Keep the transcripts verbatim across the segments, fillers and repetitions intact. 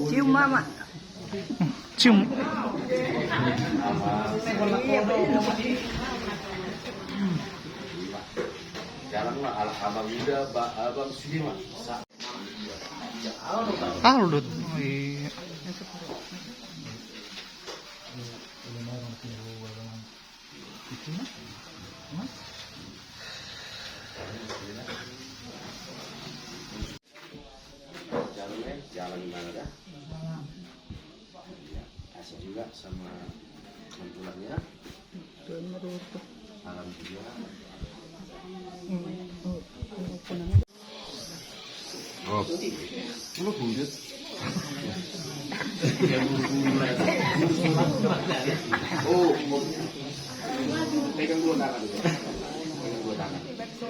Cium mama. Cium. Jalan lah, ala abang Yuda, ba-, abang Sudirman. Sa- Aldo. Iya. Jalan, eh, jalan di mana dah? Iya, asik juga sama teman pulangnya. Alhamdulillah. Oh. Lu bulat. Oh, pegang dua tangan. Pegang dua tangan.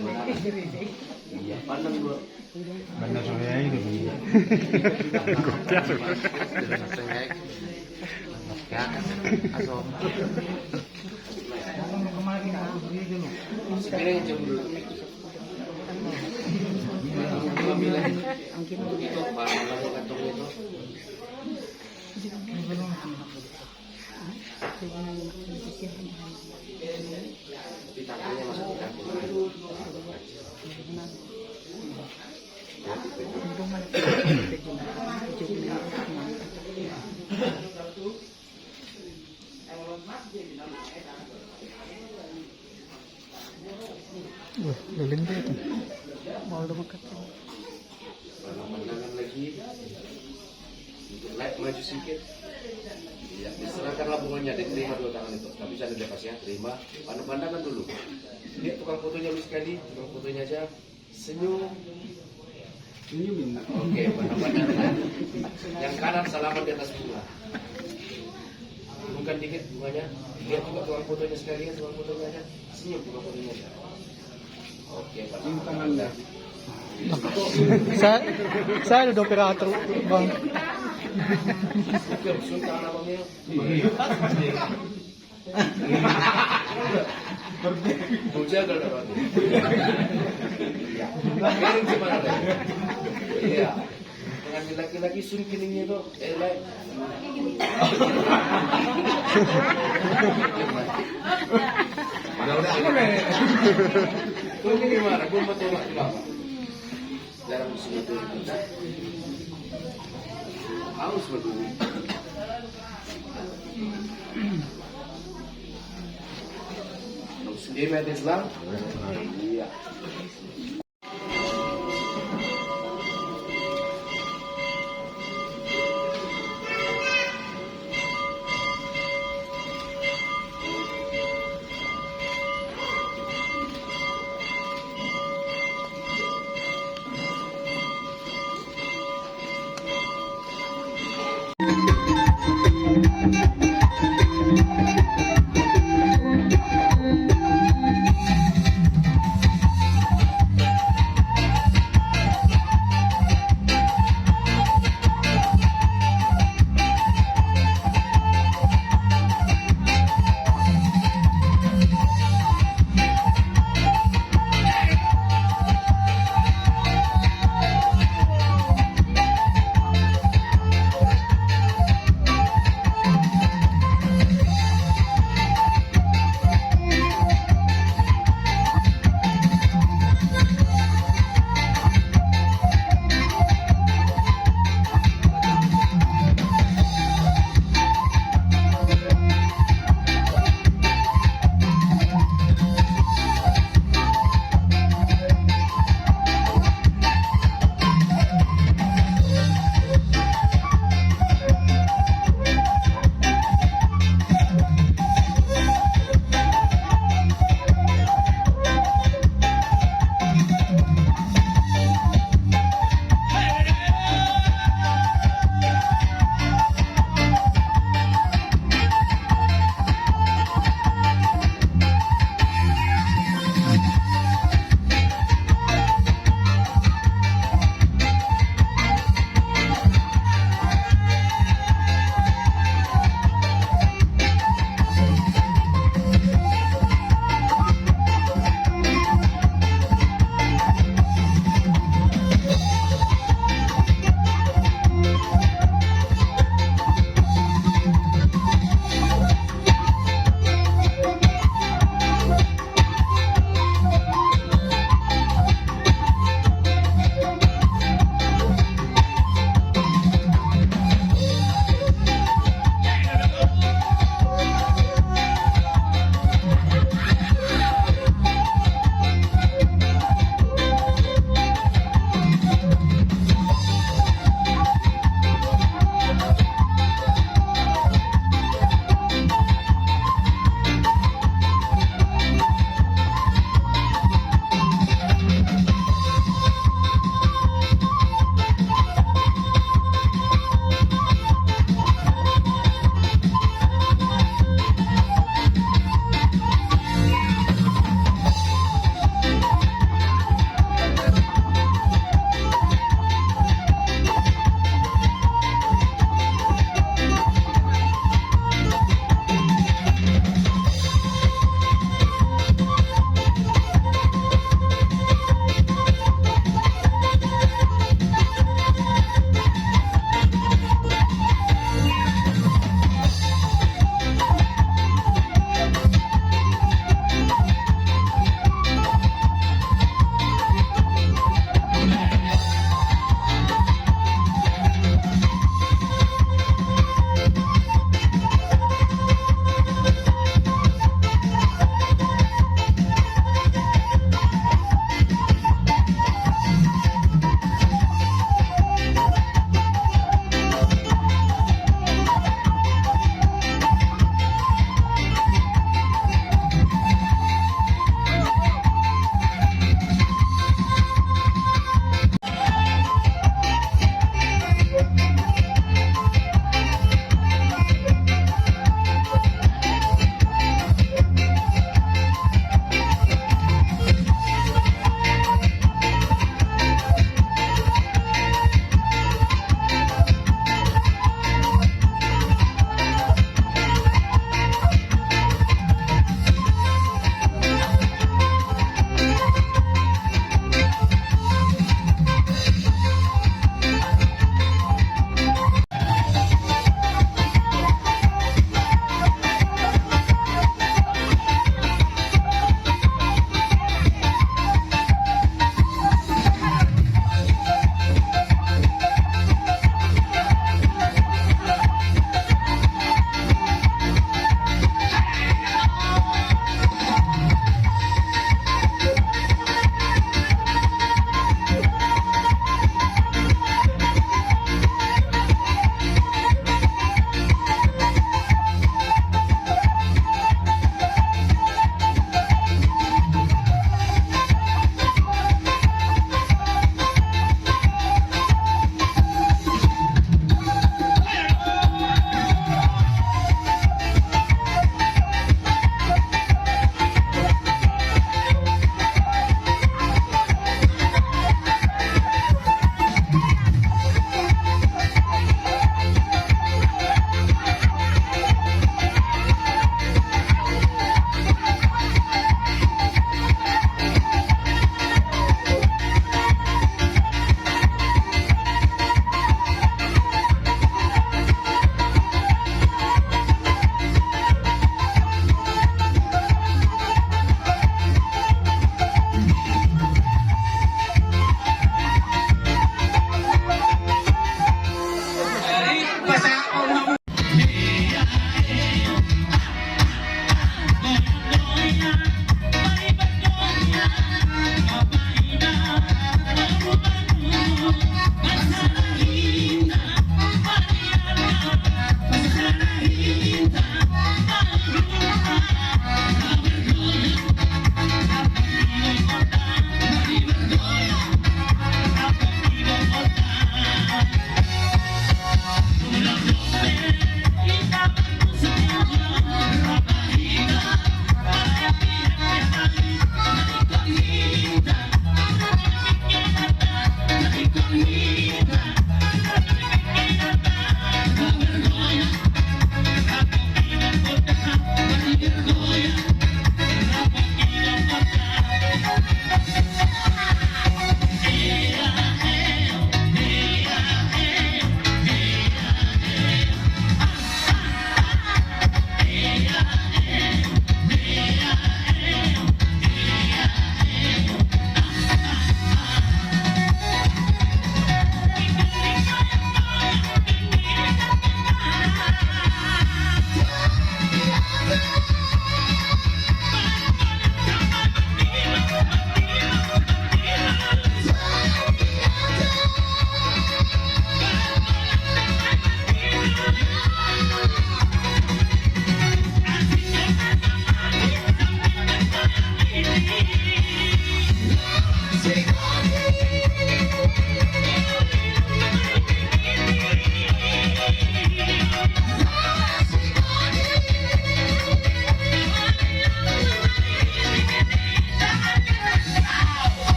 Dua tangan. Iya, pandang dua. Mana soalnya itu? Gokil. Sekarang jam dulu. Wah, leleng dia itu. Mau lu makan. Pandangan lagi. Untuk naik maju sedikit. Iya, diserahkanlah bunganya, diterima dua tangan itu. Tapi jangan dilepas ya, terima. Pandang-pandangan dulu. Lihat tukang fotonya lu sekali, tukang fotonya aja. Senyum. Senyum ini. Oke, benar-benar. Yang kanan salaman di atas bunga. Turunkan dikit bunganya. Lihat juga tukang fotonya sekalian, tukang fotonya aja. Senyum tukang fotonya aja. Oke, benar-benar. Saya, saya ada operator, Bang. Oke, sun tangan abangnya. Bocah gak ada roti. Iya. Iya. Dengan laki-laki sun kiningnya tuh, eh, lai. Udah, udah. Lu ini gimana? Gua mau tolak juga, Pak. Jarang bisa betul. Haus betul. Haus dia mati selang. Iya.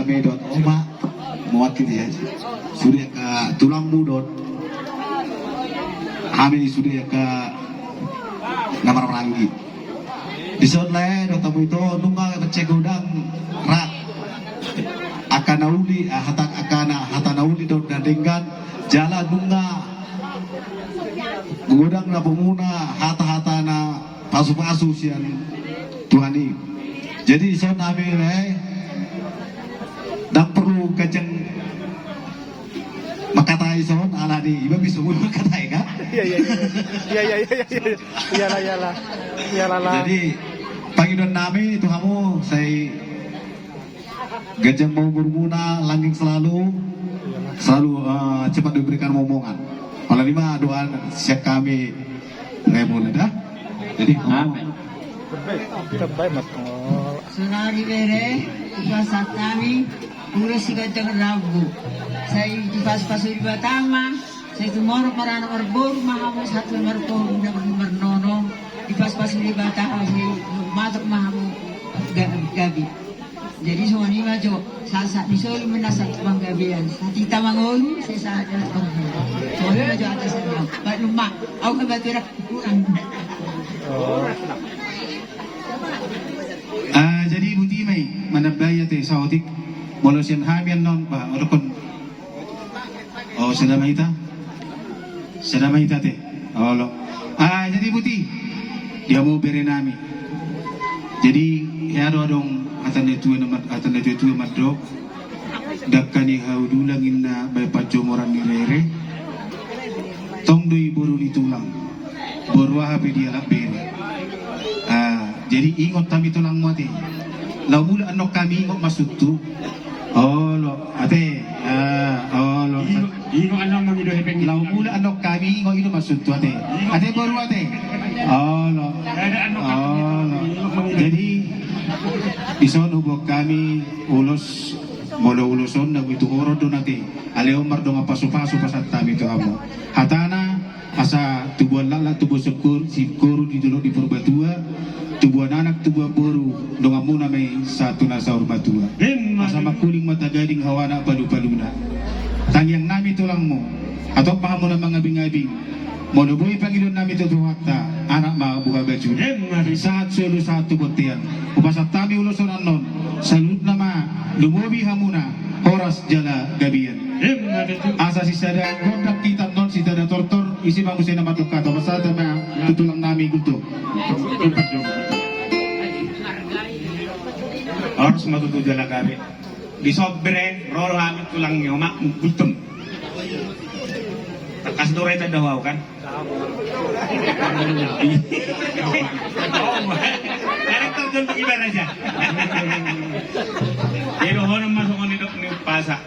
Hami dohot oma mewakili, ya, sude angka tulangmu dohot hami sude angka na marhahamaranggi. Dison lae dohot hamu ito nunga mansai godang ra angka na uli, ah, hata angka na hata na uli dohot na denggan, jala nunga godang na pamuna hata-hata na pasu-pasu sian Tuhan i. Jadi dison hami lae ndang porlu ganjang mangkatai dison, alani iba bisa mulu mangkatai, kan? Iya, iya, iya. Iya, iya, iya, iya, iya. Iyalah, iyalah. Iyalah lah. Jadi pangidoan nami tu hamu sai ganjang ma umurmuna, langgeng selalu, selalu, eh, cepat diberikan momongan. Alani ma doa sian hami, lae, muna da. Jadi, amin. Saonari bere, dipasahat hami ulos siganjang rambu. Sai dipasupasu Debata ma, sai tumorop maranak marboru ma hamu, sahat tu na martoru, na marnono. Dipasupasu Debata, sai matok ma hamu ga-, gabe. Jadi songon i ma jo, sahat-sahat ni solu ma na sahat panggabean. Sahat hita mangolu, sai sahat hita mangolu. Songon i ma jo hata sian au. Baen ma, au nunga batu ra kurang. Ah, jadi botima i, manambai ate saotik. Molo sian hami annon, bah, olo kon. Oh, sada ma hita. Sada ma hita ate. Olo. Ah, jadi boti. Di hamu bere nami. Jadi, hea do adong hata ni natua-tua, hata ni natua-tua mandok. Dangka ni hau dulang inna baen panjomoran ni rere. Tong do i boru ni tulang. Boru aha pe dialap bere. Ah, jadi ingot hami tulangmu ate. Laho mulak annon hami ingot maksudhu. Olo, ate. Ah, olo. Ingot, ingot annon mangido hepeng. Laho mulak annon hami ingot, i do maksudhu ate. Ate boru ate. Olo. Olo. Jadi dison huboan hami ulos, molo ulos on na boi tu horong do na ate. Alai on mardongan pasupasu pasahat hami tu hamu. Hatana, asa tubuan laklak, tubuan singkoru, singkoru di dolok di Purbatua, tubuan anak, tubuan boru, donganmuna ma i sahat tu na saur matua. Asa mangkuling mata gading hau anak palu-paluna. Tangiang nami tulangmu, hatop ma hamu na mangabing-abing. Molo boi pangidoan nami tu Tuhanta, anak ma buha bajuna. Sahat solu sahat tu bontean. Hupasahat hami ulos on annon, saluhutna ma lumobi hamuna horas jala gabean. Asa sisada gondang hita annon, sisada tortor, ise ma muse na mandok hata, pasahat ma tu tulang nami Gultom. Horas ma tutu jala gabe. Dison bere, ro do hami tulang ni omakmu Gultom. Tangkas do ra i tanda hau kan? Jadi dohonon ma songon nidok ni umpasa.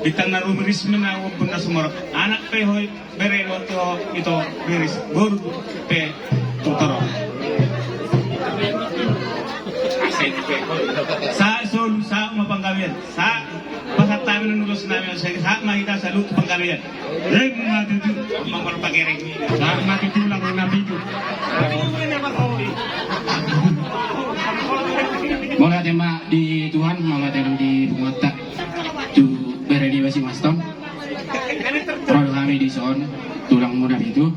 Bintang na rumiris ma na umbun na sumorop. Anak pe ho i bere, ito, ito riris, boru pe tu torop. Sahat solu sahat ma panggabean. Sahat pasahat hami na ulos nami, sahat ma hita saluhut panggabean. Ima tutu. Sahat ma tutu tulang na pitu. Mauliate ma di Tuhan, mauliate nang di punguanta. Tu bere niba si Maston. Ro do hami dison, tulangmuna pitu.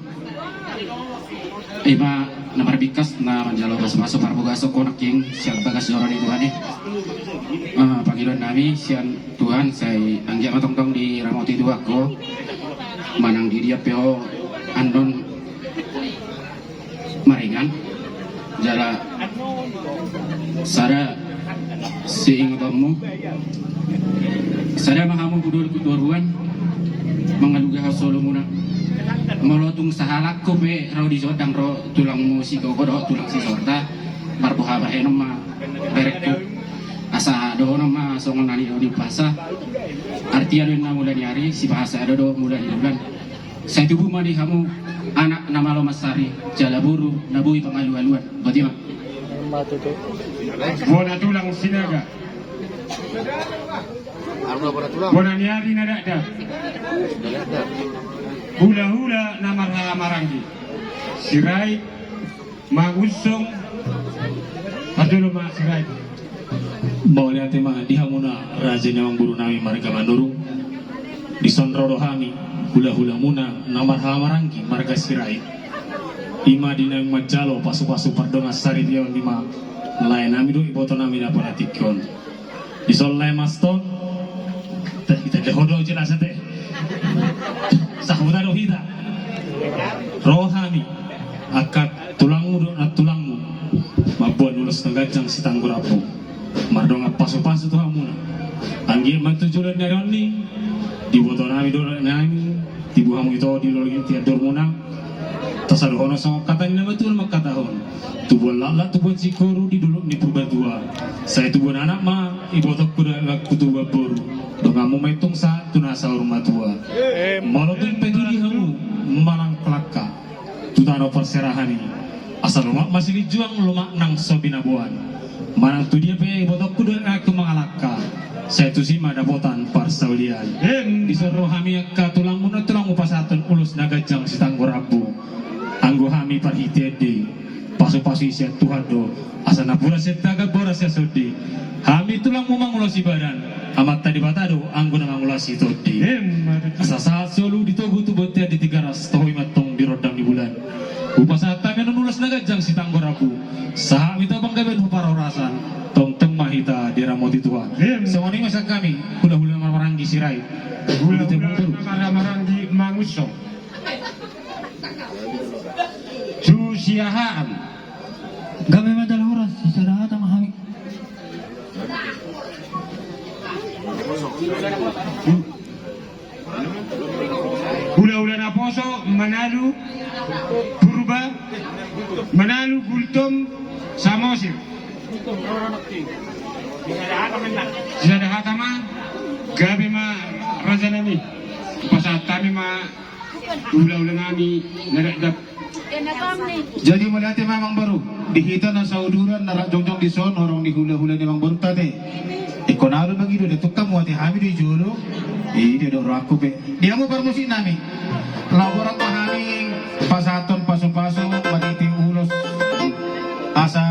Ima na marbingkas na manjalo pasupasu parbagason, nangkin sian bagas joro ni Tuhan i. Ah, pangidoan nami sian Tuhan, sai anggiat ma tongtong diramoti Tuhan ho manang di dia pe ho annon maringan. Jala sada siingotonmu, sada ma hamu hudol tu toruan, mangaluga hasolumuna. Molo tung sahalakku pe ro dison, ndang ro tulangmu si Gogo dohot tulang si Sorta, marboha bahenon ma berekku. Asa dohonon ma songon na nidok ni umpasa. Artia do inna mula ni ari, sipahasa do do mula ni bulan. Sai tubu ma di hamu anak na malo mansari, jala boru na boi pangalualuan. Botima. Bona tulang Sinaga. Bona ni ari na dakdak. Hulahula na marhahamaranggi. Sirait, Mangunsung. Parjolo ma Sirait. Mauliate ma di hamuna raja ni amangboru nami marga Manurung. Dison ro do hami hulahulamuna na marhahamaranggi marga Sirait. I ma di naeng manjalo pasupasu pardongansaripeon i ma lae nami dohot iboto nami na pala tingki on. Dison lae Maston. Teh, hita deh ho do jelas ate. Sahuta do hita. Ro hami angka tulangmu dohot nantulangmu mamboan ulos na ganjang sitanggo rambu mardongan pasupasu tu hamuna. Anggiat ma tu joloan ni ari on i diboto nami dohot nami, tibu hamu ito di lolo ni tiandormuna. Tasadohonon songon hata ni na matua mangkatahon: Tubuan laklak tubuan singkoru di dolok ni Purbatua. Sai tubuan anak ma ibotongku dohot inangku, tubuan boru donganmu ma i tung sahat tu na saur matua. Molo tung pe tu dia hamu manang palangka tu tano parserahan i, asa lomak ma silinjuang, lomak nang so binaboan. Manang tu dia pe ibotongku dohot inangku mangalangka, sai tusi ma dapotan parsaulian. Dison ro hami angka tulangmu nantulangmu pasahathon ulos na ganjang sitanggo rambu. Anggo hami parhitean ni pasupasu i sian Tuhan do, asa napuran sian tagan, boras sian sondi. Hami tulangmu mangulosi badan, Amanta Debata do anggo na mangulosi tondi. Asa sahat solu di togu, tu bontean di Tigaras, toho i ma tong di rondang ni bulan. Hupasahat hami annon ulos na ganjang sitanggo rambu, sahat ma hita panggabean hu parhorasan, tongtong ma hita diramoti Tuhan. Songon i ma sian hami hulahula na marhahamaranggi Sirait. Hulahula na marhahamaranggi Mangunsong. Tu Siahaan. Gabe ma jala horas, sisada hata ma hami. Hulahula naposo Manalu Purba, Manalu Gultom Samosir. Sisada hata ma, gabe ma raja nami. Pasahat hami ma hulahula nami na dakdanak. Jadi mauliate ma amangboru, di hita na sauduran na rap jongjong dison horong ni hulahula ni amangborunta ate. Ingkon ahu do mangido, da tung hamu ate, hami do i jolo. I dia do rohangku pe. Di hamu parmusik nami, laho borat ma hami pasahathon pasupasu marhite ulos, asa